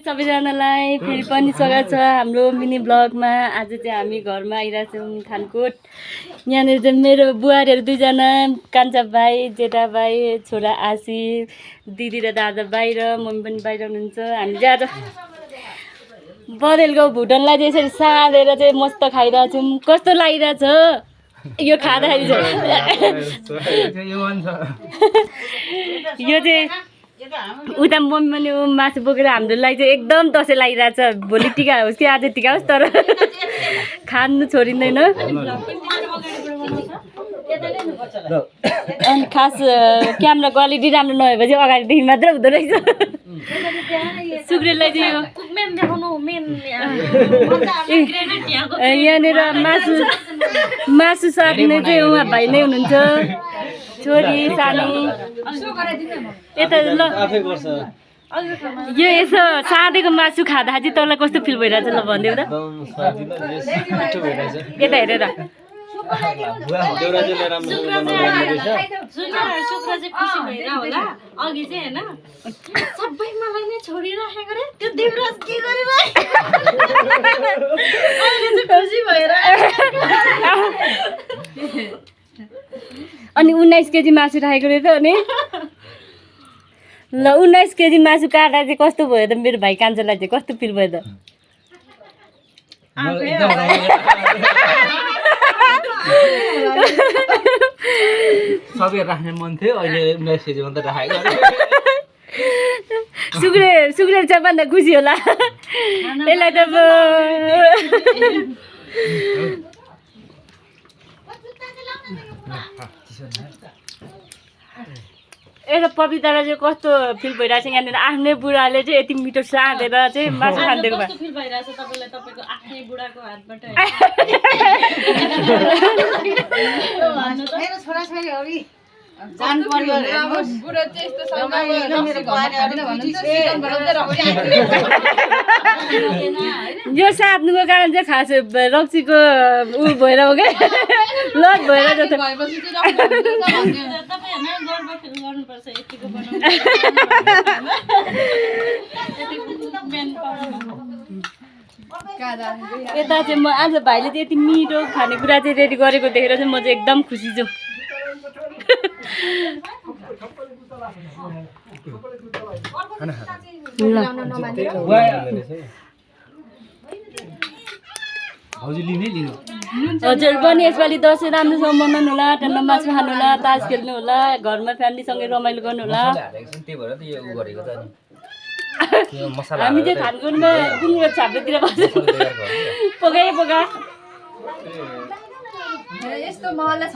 सबैजनालाई फेरि पनि स्वागत छ हाम्रो मिनी ब्लगमा। आज चाहिँ हामी घरमा आइरहेछौँ थानकोट। यहाँनिर चाहिँ मेरो बुहारीहरू दुईजना, कान्छा भाइ, जेठा भाइ, छोरा आशी, दिदी र दादा बाहिर, मम्मी पनि बाहिर हुनुहुन्छ। हामी चाहिँ आज बदेलको भुटनलाई चाहिँ यसरी साँधेर चाहिँ मस्त खाइरहेछौँ। कस्तो लागिरहेछ यो खाँदाखेरि चाहिँ? यो चाहिँ उता मम्मी पनि मासु बोकेर हाम्रो लागि चाहिँ एकदम दसैँ लागिरहेछ। भोलि टिका होस् कि आज टिका होस्, तर खानु छोडिँदैन। अनि खास क्यामेरा क्वालिटी राम्रो नभएपछि अगाडिदेखि मात्रै हुँदो रहेछ। सुक्रेललाई चाहिँ यहाँनिर मासु साट्ने चाहिँ उहाँ भाइ नै हुनुहुन्छ। छोरी सानो यता ल यो यसो साँधेको मासु खाँदाखेरि चाहिँ तँलाई कस्तो फिल भइरहेछ ल भनिदेऊ त। यता हेरेर अनि 19 केजी मासु राखेको रहेछ। अनि ल 19 केजी मासु काट्दा चाहिँ कस्तो भयो त मेरो भाइ कान्छालाई चाहिँ कस्तो फिल भयो त? सबै राख्ने मन थियो, अहिले 19 केजी मात्रै राखेको। सुक्रेल चाहिँ भन्दा खुसी होला यसलाई त। यता पवितालाई चाहिँ कस्तो फिल भइरहेछ? यहाँनिर आफ्नै बुढाले चाहिँ यति मिठो साँधेर चाहिँ मासु खाँदिएको भए फिल भइरहेछ तपाईलाई? तपाईको आफ्नै बुढाको हातबाट मेरो छोराछोरीहरु जान पर्यो रे। बुढा चाहिँ यस्तो यो साध्नुको कारण चाहिँ खास रक्सीको ऊ भएर हो क्या, लत भएर जस्तो। यता चाहिँ म आज भाइले चाहिँ यति मिठो खानेकुरा चाहिँ रेडी गरेको देखेर चाहिँ म चाहिँ एकदम खुसी छु। हजुर पनि यसपालि दसैँ राम्रोसँग मनाउनु होला, टन्ना मासु खानु होला, तास खेल्नु होला, घरमा फ्यामिलीसँगै रमाइलो गर्नु होला। हामी चाहिँ थानकोटमा गुन्द्रुक छाप्रोतिर बस्छौँ। पोका